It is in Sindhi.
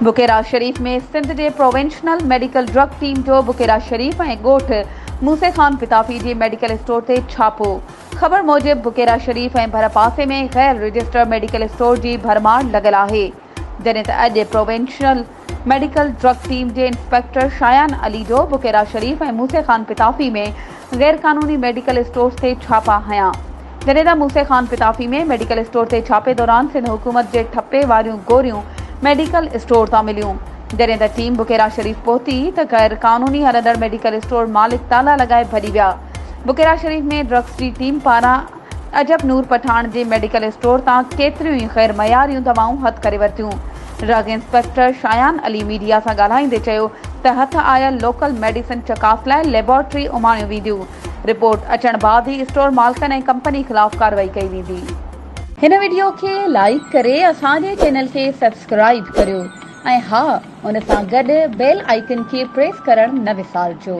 بڪيرا شريف ۾ سنڌ جي پروونشنل ميڊيڪل ڊرگ ٽيم جو بڪيرا شريف ۽ ڳوٺ موسي خان پتافي جي ميڊيڪل اسٽور تي ڇاپو، خبر موجب بڪيرا شريف ۽ ڀرپاسي ۾ غير رجسٽر ميڊيڪل اسٽور جي ڀرمار لڳل آهي، جڏهن ته اڄ پروونشنل ميڊيڪل ڊرگ ٽيم جي انسپيڪٽر شايان علي جو بڪيرا شريف ۽ موسي خان پتافي ۾ غيرقانوني ميڊيڪل اسٽورز تي ڇاپا هنيا. جڏهن ته موسي خان پتافي ۾ ميڊيڪل اسٽور تي ڇاپي دوران سنڌ حڪومت جي ٺپي واريون گوريون ميڊيڪل اسٽور تان مليون. جڏهن ته ٽيم بڪيرا شريف پهتي ته غير قانوني هلندڙ ميڊيڪل اسٽور مالڪ تالا لڳائي ڀڄي ويا. بڪيرا شريف ۾ ڊرگس جي ٽيم پاران عجب نور پٺاڻ جي ميڊيڪل اسٽور تان ڪيتريون ئي غير معياريون دوائون هٿ ڪري ورتيون. Drug inspector Shayan Ali media سان ڳالهائيندي چيو ته هٿ آيل لوڪل ميڊيسن چڪاس لاء ليبارٽري اماڻيون وينديون. رپورٽ اچڻ بعد ئي اسٽور مالڪن ۽ ڪمپني خلاف ڪارروائي ڪئي ويندي. هن وڊيو کي لائيڪ ڪري اسان جي چينل کي سبسڪرائيب ڪريو ۽ ها ان سان گڏ بيل آئيڪن کي پريس ڪرڻ نه وسارجو.